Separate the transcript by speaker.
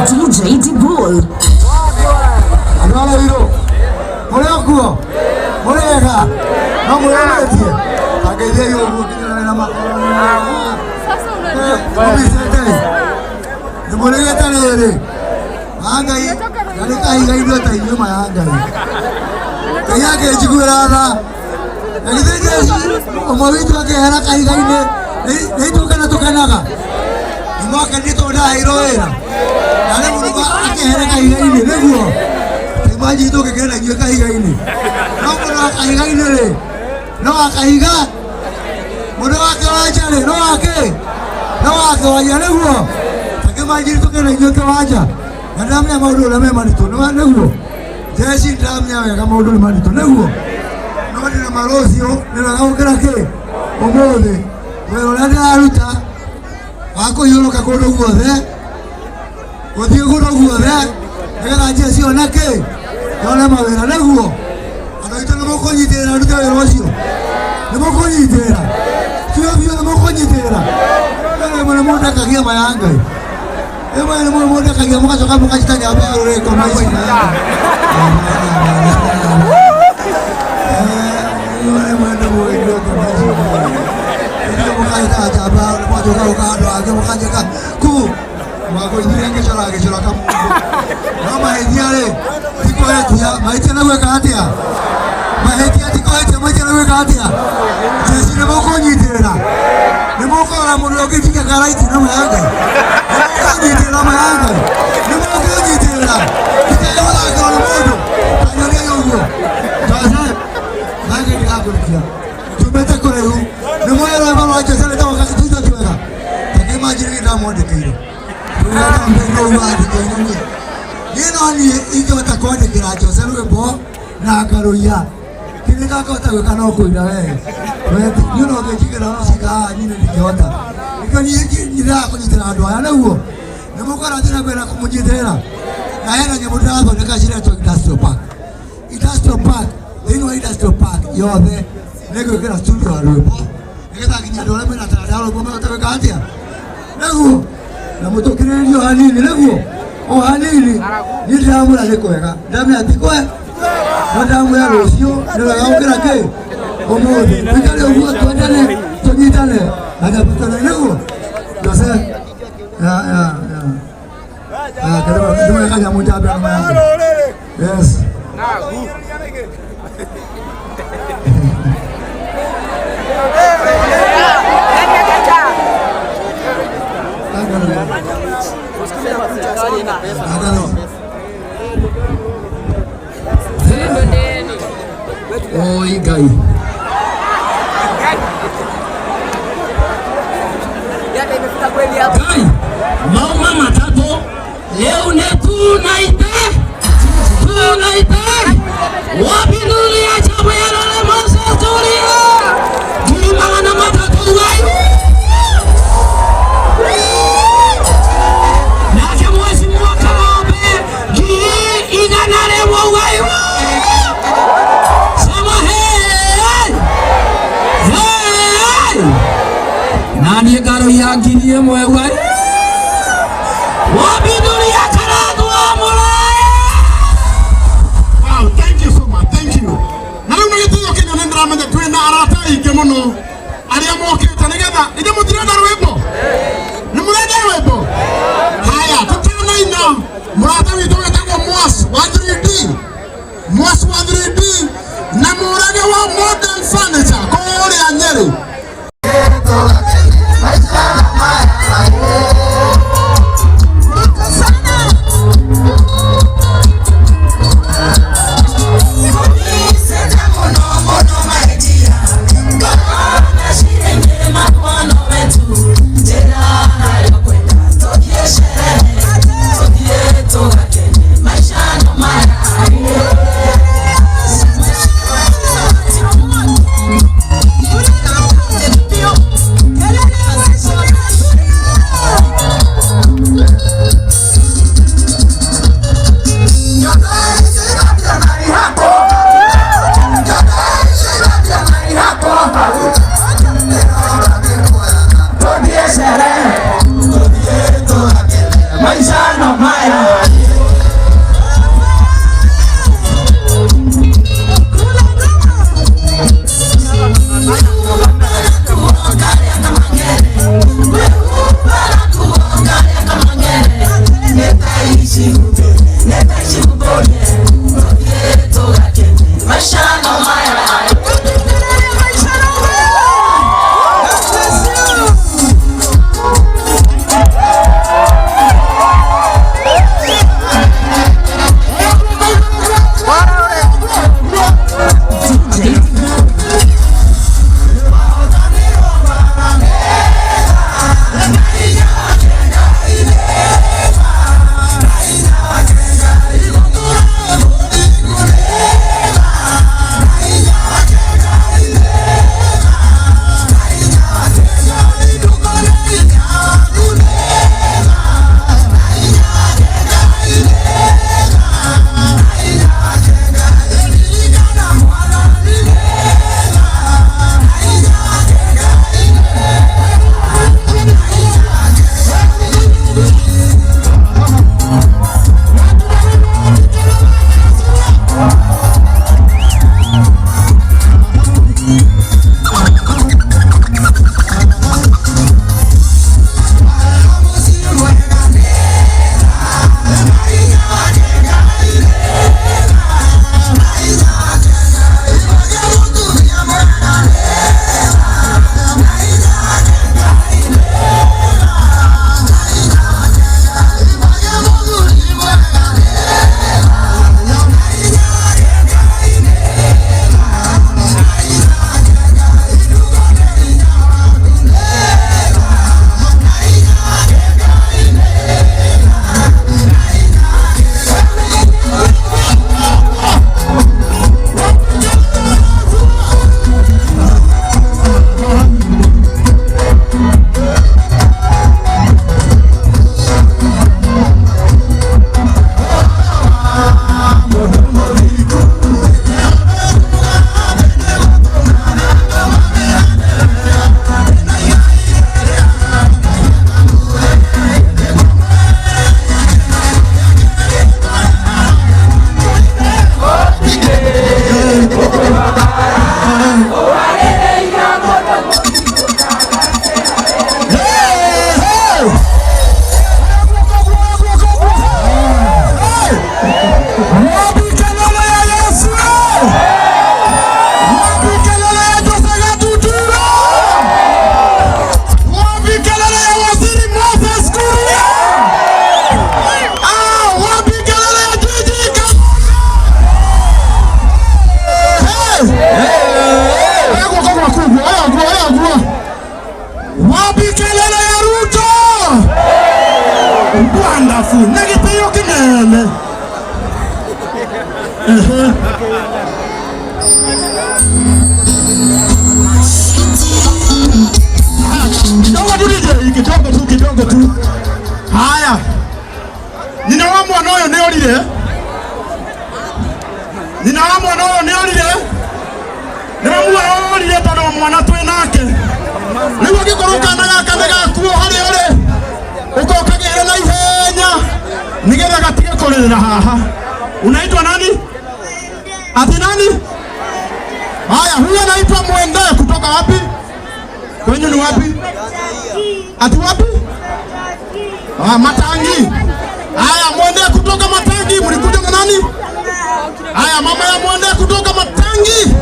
Speaker 1: DJ Dibul.
Speaker 2: Andũ a Ruiru mũrĩ o kuo, mũrĩ ega, no mwĩyũmĩtie angeithiai ũguo nginya na makoro mũmicete nĩ mũrĩgĩte rĩrĩ a Ngai na nĩ kahiga ithuĩ ta inyuĩ ma ya Ngai. Ngai akĩnjiguĩra tha na githĩ Jesu ũmwe witũ akĩehera kahiga-inĩ nĩ itũkena tũkenaga nĩ mwakenire tondũ ndaheirwo wĩra na rĩu mũndũ akĩehere kahiga-inĩ nĩguo imagine tũngĩkena inyuĩ kahiga-inĩ no mũndũ wa kahiga-inĩ rĩ no akahiga mũndũ wa kĩwanja rĩ no ake no wa kĩwanja nĩguo takĩmanjiri tũkena inyuĩ kĩwanja na ndĩramenya maũndũ ũrĩa me maritũ nĩguo jeci ndĩramenya wega maũndũ nĩ maritũ nĩguo no ndĩna ma rũciũ nĩ wega gũkĩra kĩ ũmũthĩ wĩra ũrĩa ndĩraruta wa kũhiũrũka kũndũ guothe gũthiĩ kũndũ guothe nĩgetha njeci one kĩ yone mawĩra nĩguo andũ aitũ nĩ mũkũnyitĩrĩra ndute wĩra ũcio nĩ mũkũnyitĩrĩra biũ biũ nĩ mũkũnyitĩrĩra rĩmwe nĩ mũndekagia ma ya Ngai rĩmwe nĩ mũndekagia mũgacoka mũkacita nyamba ya rũrĩko maici ma ya Ngai rĩmwe nĩ mũgĩtuĩka maici mũkacita njamba mũgacoka gũka andũ angĩ mũkanjĩka ku mwakũithire ngĩcora ngĩcora kamũndũ no mahĩtia rĩ ti kũhĩtia mahĩtia nĩ gwĩka atĩa mahĩtia ti kũhĩtia mahĩtia nĩ gwĩka atĩa jeci nĩ mũkũnyitĩrĩra nĩ mũkũrora mũndũ ũngĩ njikia karaiti na ma ya Ngai nĩ mũkũnyitĩrĩra ma ya Ngai nĩ mũkũnyitĩrĩra ndikae gũthakĩrwo nĩ mũndũ tanyonia ũguo Jose nake ndĩgakũrĩkia tumĩte kũraihu nĩ moĩ rwĩmbo rwa Jose rwĩtagwo gacituitho twega takĩmanjĩrĩ nĩ ndamwandĩkĩire niĩ no niĩ ingĩhota kwandĩkĩra Jose rwĩmbo na ngarũiya kĩrĩa ndangĩhota gwĩka no kũina wee niĩ no ngĩnjigĩra mũcinga haha niĩ ndingĩhota nĩkĩo niĩ ndĩraga kũnyitĩra andũ aya nĩguo nĩ mũkora thiĩ na mbere na kũmũnyitĩrĩra na hena nyamũ ndĩrathondeka ciretwo industrial park industrial park thĩinĩ wa industrial park yothe nĩ ngwĩkĩra studio ya rwĩmbo nĩgetha nginya andũ arĩa mena taranda ya rwĩmbo mahote gwĩka atĩa nĩguo na mũtũkĩrĩrĩrie o hanini nĩguo o hanini niĩ ndĩramwĩra nĩ kwega ndĩramwĩra ti kwe no ndĩramwĩra rũciũ nĩ wega gũkĩra kĩ ũmũthĩ tũikare ũguo twendane tũnyitane na nyambatane nĩguo Jose ya ya ya Ah, karibu karibu kanyamũ njambe na mayangu yes.
Speaker 3: Oi Ngai. Ngai, mauma matatu leo ne tunaite tunaite wapindulia chama ya Lole Moses Tulia ngiri 300 Ngai. Nake mheshimiwa Karombe 100,000 Ngai. Sema hey! Hey! Nani ngaroiya 1,000 Ngai. Wapindulia Karangwa Mũrang'a.
Speaker 1: Wonderful. Na gĩtĩo kĩnene. Ehe. Kidogo tu DJ, kidogo tu, kidogo tu. Haya. Nyina wa mwana ũyũ nĩ orire. Nyina wa mwana ũyũ nĩ orire. Nĩ mamuorire tondũ mwana twĩ nake. Rĩu angĩkorwo kana gaka nĩ gakuo harĩa ũrĩ, ũkokagĩre na ihenya nĩgetha gatige kũrĩrĩra haha. Unaitwa nani? Ati nani? Haya, huyu anaitwa Mwende kutoka wapi? Kwenyu ni wapi? Ati wapi? Ah, Matangi. Haya, Mwende kutoka Matangi, mlikuja na nani? Haya, mama ya Mwende kutoka Matangi.